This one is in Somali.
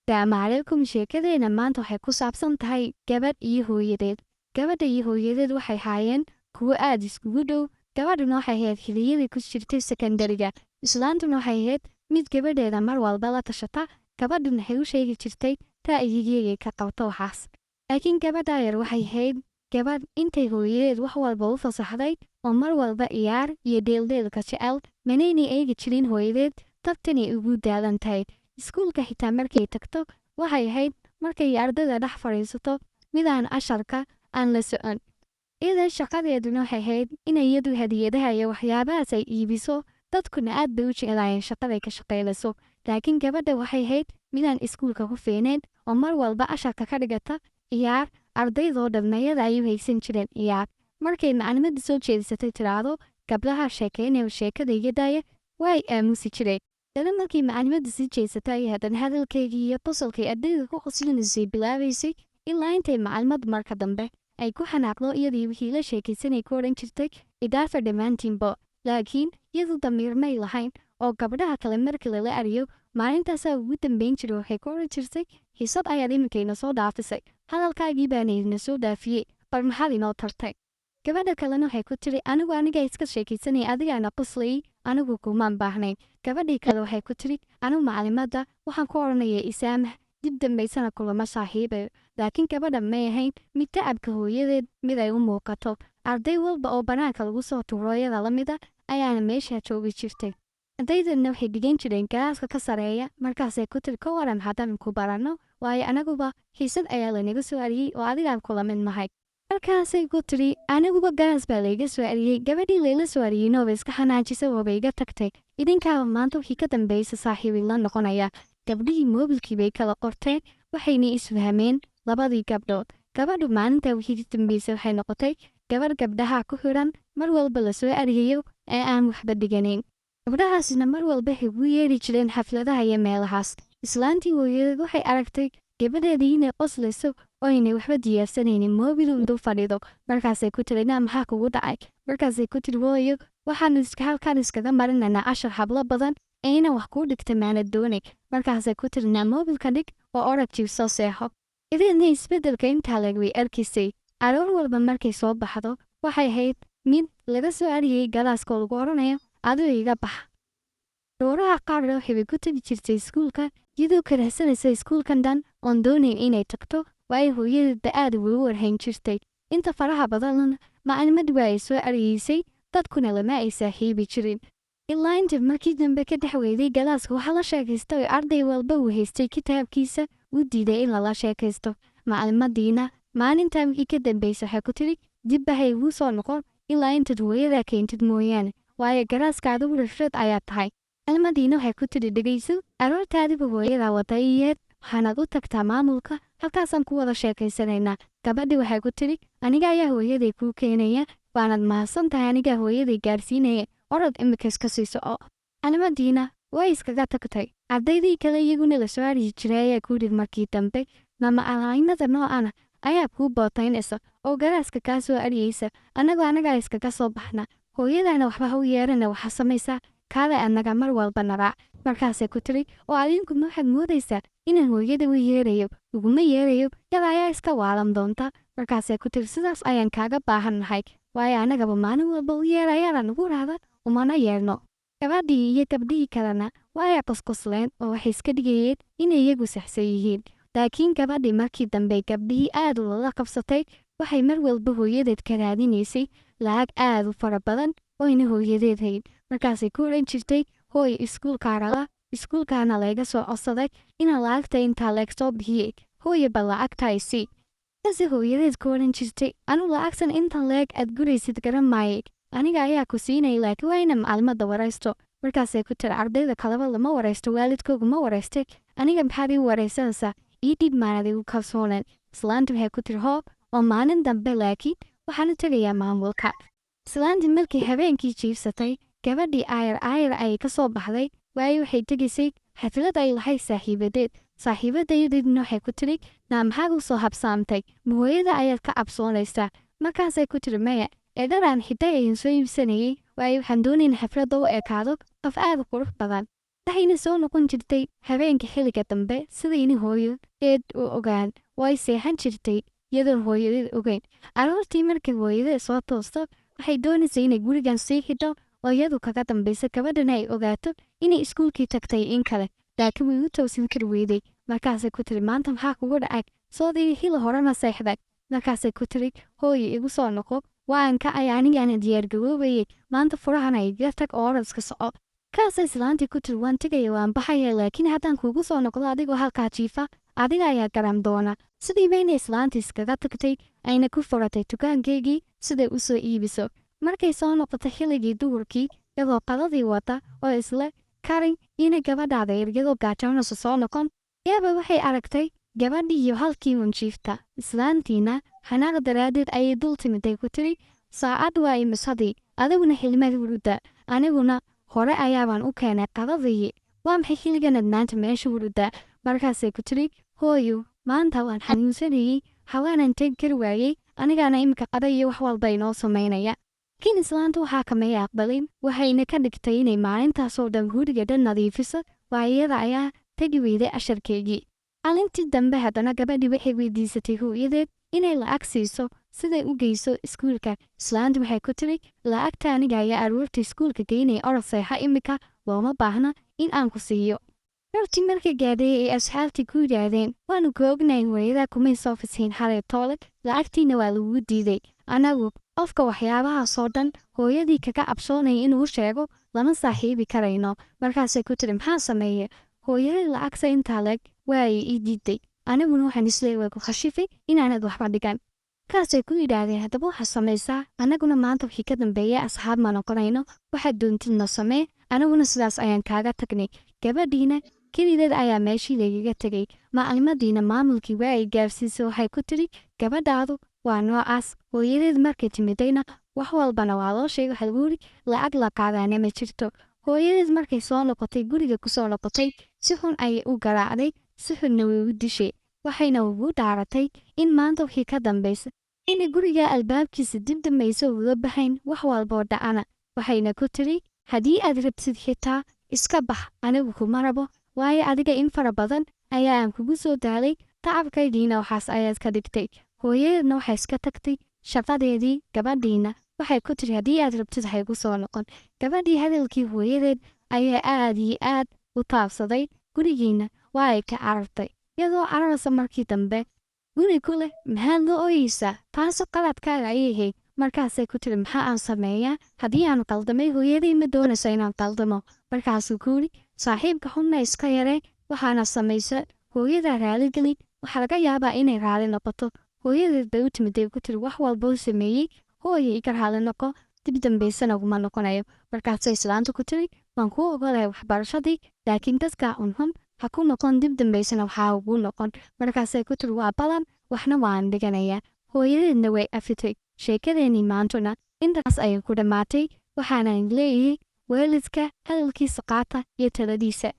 Salaamu calaykum. Sheekadeena maanta waxay ku saabsan tahay gabadh iyo hooyadeed. Gabadha iyo hooyadeed waxay haayeen kuwo aad iskugu dhow. Gabadhuna waxay ahayd xilliyadii ku jirtay sekandariga. Islaantuna waxay ahayd mid gabadheeda mar walba la tashata. Gabadhuna waxay u sheegi jirtay ra'yigeegay ka qabto waxaas. Laakiin gabadha yar waxay ahayd gabadh intay hooyadeed wax walba u fasaxday oo mar walba ciyaar iyo dheeldheelka jecel, manaynay eegi jirin hooyadeed tabtanay ugu daalan tahay. Iskuulka xitaa markay tagto waxay ahayd markay ardayda dhex fadhiisato midaan casharka aan la socon. Idan shaqadeeduna waxay ahayd inay iyadu hadiyadaha iyo waxyaabahaas ay iibiso, dadkuna aad bay u jeclaayeen shaqaday ka shaqaynayso. Laakiin gabadha waxay ahayd midaan iskuulka ku fiicnayn oo mar walba casharka ka dhigata ciyaar. Ardaydoo dhamna iyada ay u haysan jireen ciyaar. Markay macalimadda soo jeedisatay tiraahdo gabdhaha sheekaynaya sheekada iga daaya, way aamusi jireen. Dana markii macalimadda sii jeesatay ayay haddana hadalkeygii iyo qosolkay ardayda ku qoslinaysay bilaabaysay, ilaa intay macalimadu marka dambe ay ku xanaaqdo iyadii wixii la sheekaysanay ku odhan jirtay idaafa dhammaantiinbo. Laakiin iyadu damiir may lahayn oo gabdhaha kale markii lala ariyo maalintaasaa ugu dambayn jiray waxay ku odhan jirtay xisad ayaad iminkayna soo dhaafisay, hadalkaagii baana idina soo dhaafiyey, bar maxaad inoo tartay? Gabadha kalena waxay ku tiri anigu anigaa iska sheekaysanaya, adigaana qoslayay, anigu kumaan baahnayn. Gabadhii kale waxay ku tiri anigu macalimadda waxaan ku odhanayaa isaamax, dib dambaysana kulama saaxiibayo. Laakiin gabadha may ahayn mid tacabka hooyadeed mid ay u muuqato. Arday walba oo bannaanka lagu soo tuuro iyada la mid a ayaana meesha joogi jirtay. Ardaydanna waxay dhigan jireen galaaska ka sareeya. Markaasay ku tiri ka waran haddaan ku baranno, waayo anaguba xiisad ayaa lanaga soo ariyey oo adigaan kula mid nahay. Markaasay ku tiri aniguba galaas baa layga soo ariyey, gabadhii layla soo ariyey nooba iska xanaajisay ooba iga tagtay, idinkaaba maanta wixii ka dambaysa saaxiib ila noqonaya. Gabdhihii moobilkii bay kala qorteen, waxayna isfahmeen labadii gabdhood. Gabadhu maalintaa wixii ka dambaysay waxay noqotay gabadh gabdhaha ku xidhan, mar walba la soo ariyayo ee aan waxba dhiganayn. Gabdhahaasina mar walba waxay ugu yeeri jireen xafladaha iyo meelahaas. Islaantii hooyadeed waxay aragtay gabadheedii inay qoslayso oo aynay waxba diyaarsanaynin, moobil dul fadhido. Markaasay ku tiri naa maxaa kugu dhacay? Markaasay ku tiri hooyo waxaanu iska halkaan iskaga marinaynaa cashar hablo badan ee inaan wax kuu dhigta maanad doonay. Markaasay ku tiri naa moobilka dhig oo orod jiifsoo seexo. Idinna isbeddelka intaa leeg way arkaysay. Aroor walba markay soo baxdo waxay ahayd mid laga soo ariyey galaaskoo lagu odhanayo adigu iga bax. Dhowraha qaarna waxay ku tagi jirtay iskuulka iyadoo karahsanaysa iskuulkan dhan oon doonayn inay tagto, waayo hooyadeedba aad ugu warhayn jirtay. Inta faraha badanna macalimadu waa ay soo ariyeysay, dadkuna lama ay saaxiibi jirin. Ilaa inta markii dambe ka dhex weyday galaaska waxa la sheekaystay oo arday walba uu haystay kitaabkiisa u diiday in lala sheekaysto. Macalimadiina maalintaa wixii ka dambaysay waxay ku tiri dib bahay ugu soo noqon ilaa intaad hooyadaa keentid mooyaane, waayo galaaska adigu rifrad ayaa tahay. Macalimmadiina waxay ku tiri dhegayso, aroortaadiba hooyadaa wada iyeed, waxaanaad u tagtaa maamulka, halkaasaan ku wada sheekaysanaynaa. Gabadhii waxay ku tiri aniga ayaa hooyaday kuu keenaya, waanaad mahadsan tahay, anigaa hooyaday gaarsiinaya, orod imika iska sii soco. Macalimmadiina way iskaga tagtay. Ardaydii kale iyaguna la soo ariyi jiray ayaa ku yidhi markii dambe ma macalimada noocana ayaa kuu bootaynaysa oo galaaska kaa soo ariyeysa, annagu anagaa iskaga soo baxna, hooyadaana waxba ha u yeerana, waxa samaysaa kaale annaga mar walba naraac. Markaasay ku tiri oo adinku ma waxaad moodaysaa inaan hooyada u yeerayo? Uguma yeerayo, yada ayaa iska waalan doonta. Markaasay ku tiri sidaas ayaan kaaga baahan nahay, waayo annagaba maalin walba u yeerayaana nagu raahda umana yeerno. Gabadhii iyo gabdhihii kalena waa ay qosqosleen oo waxay iska dhigayeen inay iyagu saxsan yihiin. Laakiin gabadhii markii dambe gabdhihii aad ula qabsatay, waxay mar walba hooyadeed ka raadinaysay lacag aad u fara badan oyna hooyadeed hayn. Markaasay ku odhan jirtay hooy iskuulkaa raba, iskuulkaana layga soo codsaday inaan lacagta intaa leeg soo bixiyey, hooyo bal lacagta i sii. Markaasay hooyadeed ku odhan jirtay anu lacagtan intan leeg aad guraysid garan maayay, aniga ayaa ku siinaya, laakiin waa ina macalimadda waraysto. Markaasay ku tiri ardayda kaleba lama waraysto, waalidkoogu ma waraystay, aniga maxaad ii waraysanaysaa? Ii dhib maanad igu kalsooneen. Islaanti waxay ku tiri hoob oo maalin dambe laakiin waxaan u tegayaa maamulka. Islaantii markii habeenkii jiifsatay gabadhii aayar aayar ayay ka soo baxday, waayo waxay tegaysay xaflad ay lahayd saaxiibadeed. Saaxiibadeedna waxay ku tiri naa maxaad u soo habsaamtay? Ma hooyada ayaad ka cabsoonaysaa? Markaasay ku tiri maya, ee dharaan xidhay ayaan soo iibsanayay, waayo waxaan doonayn xafladda u ekaado qof aad u qurux badan. Waxayna soo noqon jirtay habeenka xilliga dambe sidayna hooyadeed u ogaan. Way seexan jirtay iyadoon hooyadeed ogeyn. Aroortii markay hooyadeed soo toosto, waxay doonaysay inay gurigan sii xidho oo iyadu kaga dambayso, gabadhana ay ogaato inay iskuulkii tagtay in kale, laakiin way u toosin kari weyday. Markaasay ku tiri, "Maanta maxaa kugu dhacay? Soodii xili horena seexday." Markaasay ku tiri, "Hooyo, igu soo noqo, waan kacay, anigaana diyaargaroobayay maanta, furahana iga tag oo orodska soco." Kaasay islaantii ku tiri, "Waan tegaya, waan baxaya, laakiin haddaan kuugu soo noqdo adigoo halkaa jiifa, adiga ayaa garan doona." Sidii bayna islaantii iskaga tagtay, ayna ku furatay dukaankeygii siday u soo iibiso. Markay soo noqotay xilligii duhurkii, iyadoo qadadii wata oo isla karin ina gabadhaada iyadoo gaajoonayso soo noqon, yaaba waxay aragtay gabadhii iyo halkii un jiifta. Islaantiina xanaaq daraaddeed ayay dul timiday, ku tiri, "Saacad waa imisadii, adiguna xilmad hurudda? Aniguna hore ayaabaan u keenay qadadii. Waa maxay xilliganad maanta meesha hurudda?" Markaasay ku tiri, "Hooyo, maanta waan xanuunsanayey, hawaanan tegi kari waayey, anigaana iminka qada iyo wax walba inoo samaynaya." Laakiin islaanta waxaa kamay aqbalin, waxayna ka dhigtay inay maalintaasoo dhan guriga dhan nadiifiso, waa iyada ayaa tegi weyday casharkeygii. Maalintii dambe haddana gabadhii waxay weydiisatay hooyadeed inay lacag siiso siday u geyso iskuulka. Islaanti waxay ku tiri, "Lacagta aniga ayaa aroorta iskuulka geynaya, orod seexa, imika looma baahna in aan ku siiyo." Aroortii markay gaadhay ay asxaabtii ku yidhaahdeen, "Waanu ka ognahay hooyadaa kumay soo fasihin xalay toole, lacagtiina waa lagu diiday. Anagu qofka waxyaabahaasoo dhan hooyadii kaga cabsoonaya inuu sheego lama saaxiibi karayno." Markaasay ku tiri, "Maxaa sameeye? Hooyadii lacagta intaa leeg waayay ii diiday, aniguna waxaan isleey way ku khashifay inaanad waxba dhigan." Markaasay ku yidhaahdeen, "Haddaba waxaad samaysaa, annaguna maanta wixii ka dambeeya asxaab ma noqonayno, waxaad doontidna samee, aniguna sidaas ayaan kaaga tagnay." Gabadhiina kelideed ayaa meeshii lagaga tegay. Maclimadiina maamulkii waa ay gaarsiisay, waxay ku tiri, "Gabadhaadu waa noocaas." Hooyadeed markay timidayna wax walbana waa loo sheegay, waxaa lagu yiri, "Lacag la qaadaana ma jirto." Hooyadeed markay soo noqotay, guriga kusoo noqotay, si xun ayay u garaacday, si xunna way u dishay, waxayna ugu dhaaratay in maanta wixii ka dambaysa inay guriga albaabkiisa dib dambaysa uga baxayn, wax walboo dhacana. Waxayna ku tiri, "Haddii aad rabtid xitaa iska bax, anigu kuma rabo, waayo adiga in fara badan ayaa aan kugu soo daalay, tacabkaygiina waxaas ayaad ka dhigtay." Hooyadeedna waxay iska tagtay shaqadeedii. Gabadhiina waxay ku tiri, "Haddii aad rabtid haygu soo noqon." Gabadhii hadalkii hooyadeed ayaa aad iyo aad u taabsaday, gurigiina waa ay ka carartay. Iyadoo cararaysa markii dambe guri ku leh, "Maxaad la ooyeysaa? Taasu qaladkaaga ayay ahayd." Markaasay ku tiri, "Maxaa aan sameeyaa haddii aan qaldamay? Hooyaday ma doonayso inaan qaldamo." Markaasuu ku yidhi, "Saaxiibka xunna iska yaree, waxaana samaysa hooyadaa raaligeli, waxaa laga yaabaa inay raali noqoto." Hooyadeed bay u timiday, ku tiri wax walbuu sameeyey, "Hooya, iga raali noqo, dib dambaysana uguma noqonayo." Markaasay islaanta ku tiri, "Waan kuu ogolaya waxbarashadii, laakiin dadka xunxun ha ku noqon, dib dambaysana waxaa ugu noqon." Markaasay ku tiri, "Waa balan, waxna waan dhiganayaa." Hooyadeedna way afitay. Sheekadeenii maantuna intaas ayay ku dhammaatay. Waxaana leeyahay, waalidka hadalkiisa qaata iyo taladiisa.